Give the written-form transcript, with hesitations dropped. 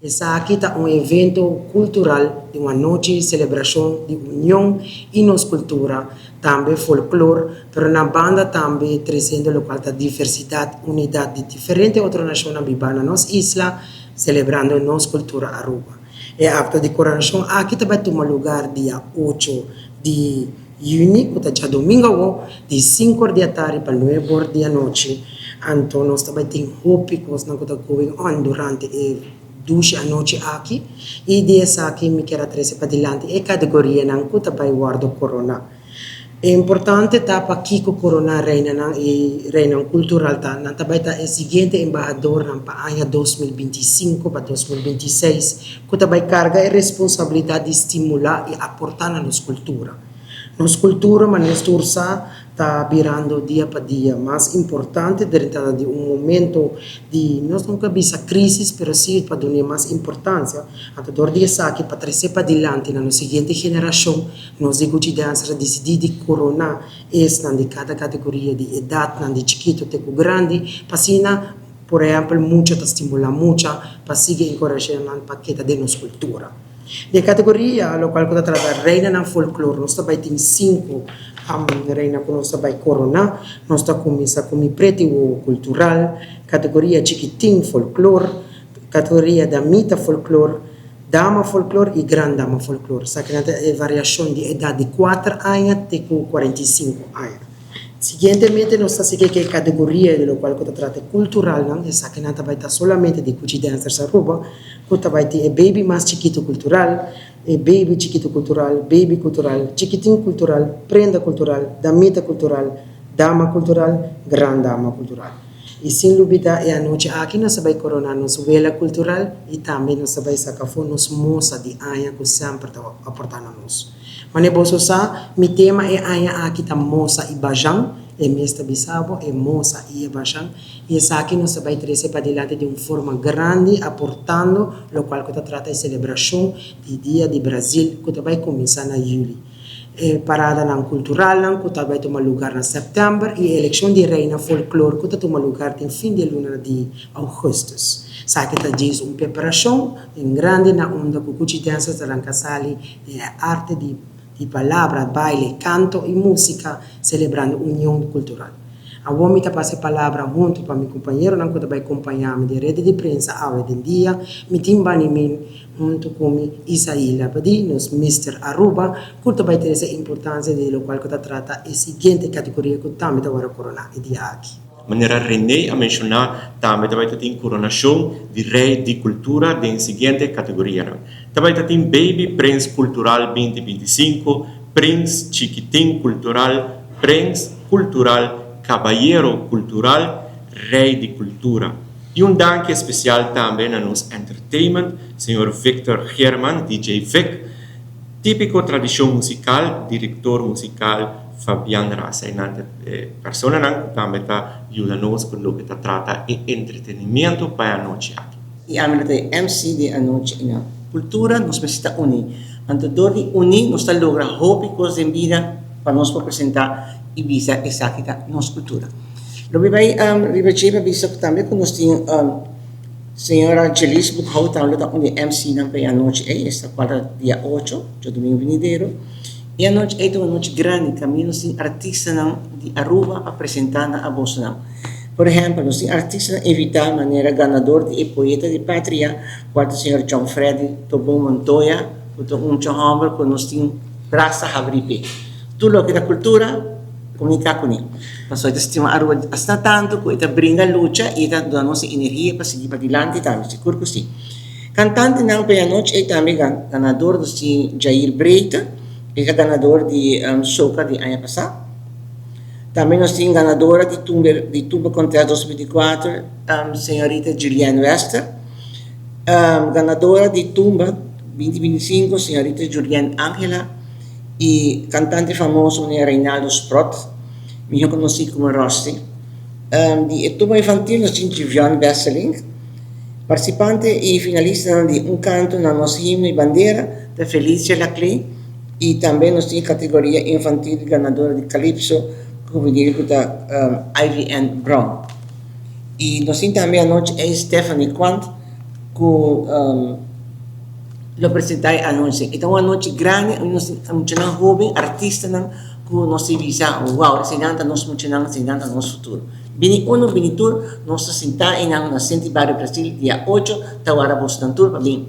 Esaki ta un evento kultural di un anochi selebrashon di union i nos kultura, tambe folklor, pero na banda tambe tresiendo lokual ta diversidat, unidat di diferente otro nashonnan bibá na nos isla, selebrando nos kultura Aruba. E akto di koronashon aki ta bai tuma lugar dia ocho di yüni, ku ta djadomingo awo, di sinku or di atardi pa nuebe or di anochi. Anto nos ta bai tin hopi kosnan ku ta going on durante e dushi anochi aki i di esaki mi kier a trese padilanti e kategorianan ku ta bai wòrdu koroná. E importante ta pakiko koroná reinanan i reinan kultural ta nan ta bai ta e siguiente embahadornan pa aña 2025 pa 2026 ku ta bai karga e responsabilidat di stimulá i aportá na nos kultura. Nos kultura manera nos tur sa ta birando dia pa dia mas importante drenta di un momento di nos no ke bisa crisis pero si pa dun'e mas importancia anto dor di esaki pa trece padilanti na nos siguiente generacion nos di Gucci Dancers a dicidi di corona esnan di cada categoria di edadnan di chikito te cu grandi pa asina por ehempel mucha ta stimula mucha pa sigui encoraja nan pa keda den nos cultura. Den kategoria lokual ku ta trata reinanan folklor nos ta bai tin sinku reina ku nos ta bai koroná. Nos ta kuminsá ku Mi Preti Wowo Kultural, kategoria Chikitin Folklor, kategoria Damita Folklor, Dama Folklor i Gran Dama Folklor. Esakinan ta e variashon di edat di kuater aña te ku 45 aña. Siguientemente nos ta sigui ku e kategoria di lokual ku ta trata e kulturalnan, esakinan ta bai ta solamente di Gucci Dancers Aruba, ku ta bai tin e baby mas chikitu kultural, e baby chikitu kultural, baby kultural, chikitin kultural, prenda kultural, damita kultural, dama kultural, gran dama kultural. I sin lubidá e anochi aki nos ta bai koroná nos wela kultural i tambe nos ta bai saka afó nos mosa di aña ku semper ta aportá na nos. Manera boso sa, mi tema e aña aki ta Mosa i Bajan, e mes ta bisa bo, e mosa i e bajan, i esaki nos ta bai trese padilanti di un forma grandi aportando lokual ku ta trata e selebrashon di Dia di Brazil ku ta bai kuminsá na yüli, e paradanan kulturalnan ku ta bai tuma lugar na sèptèmber i e elekshon di Reina Folklor ku ta tuma lugar den fin di e luna di ougùstùs. Esaki ta djis un preparashon den grandi na unda ku Gucci Dancers ta ranka sali Den e arte di di palabra, baile, kanto i músika selebrando union kultural. Awor mi ta pasa e palabra huntu pa mi kumpañeronan ku ta bai kompañá mi den rede di prensa awe den dia. Mi tin bani min huntu ku mi Isaí Labadie, nos Mister Aruba, ku ta bai trese importansia di lokual ku ta trata e siguiente kategoria ku tambe ta wòrdu koroná e dia aki. Manera René a menshoná, tambe ta bai ta tin koronashon di Rei di Kultura den siguiente kategorianan. Ta bai ta tin Baby Prins Kultural 2025, Prins Chikitin Kultural, Prins Kultural, Kabayero Kultural, Rei di Kultura. I un danki espesial tambe na nos entertainment, señor Victor Geerman, DJ Vic, Típiko Tradishon Musikal, direktor musikal Fabian Rasa. Einan ta e personanan ku tambe ta yuda nos ku loke ta trata e entretenimiento pa e anochi aki. I ami lo ta e MC di e anochi einan. Kultura nos mester ta uní. Anto dor di uní nos ta logra hopi kos den bida pa nos por presentá i bisa esaki ta nos kultura. Lo mi bai riba dje pa bisa tambe ku nos tin Señora Jelis Boekhoudt tambe lo ta un di e MC nan pa e anochi ei, esta kual ta dia ocho, djadumingu binidero. E anochi ei ta un anochi grandi, kaminda nos tin artistanan di Aruba pa presentá na abosonan. Por ehèmpel, nos tin artistanan invitá manera ganador di e Poeta di Patria, kual ta señor John Freddy Tobon Montoya, ku ta un chòhòmber ku nos tin brasa habrí p'e. Tur loke ta kultura, komuniká kuné. Pasobra e ta stima Aruba asina tantu ku e ta bringa lucha i e ta duna nos e energia pa sigui padilanti tambe, sigur ku si. Kantantenan pa e anochi ei tambe ganador nos tin Jair Breite, e ta ganador di Soca di aña pasá. Tambe nos tin ganadora di tumba di Tumba Contest 2024, señorita Julianne Wester. Ganadora di Tumba 2025, señorita Julianne Angela i kantante famoso meneer Reinaldo Sprott, mihó konosí komo Rusty. Di e tumba infantil nos tin Jivion Besselink. Participante y finalistanan di Un Canto na Nos Himno y Bandera ta Felicia Laclé y tambe nos tin categoria infantil ganadora di Calypso Juvenil cu ta Ivy Ann Brown. Y nos tin tambe anochi ey Stephanie Quant. Ku lo presentá e anochi. E ta un anochi grandi, nos tin muchanan hóben, artistanan ku nos tin bisa, wow, eseinan ta nos muchanan, eseinan ta nos futuro. Bini unu, bini tur, nos ta sintá einan na Senti Bario Brasil dia ocho, ta wara bosnan tur pa bin.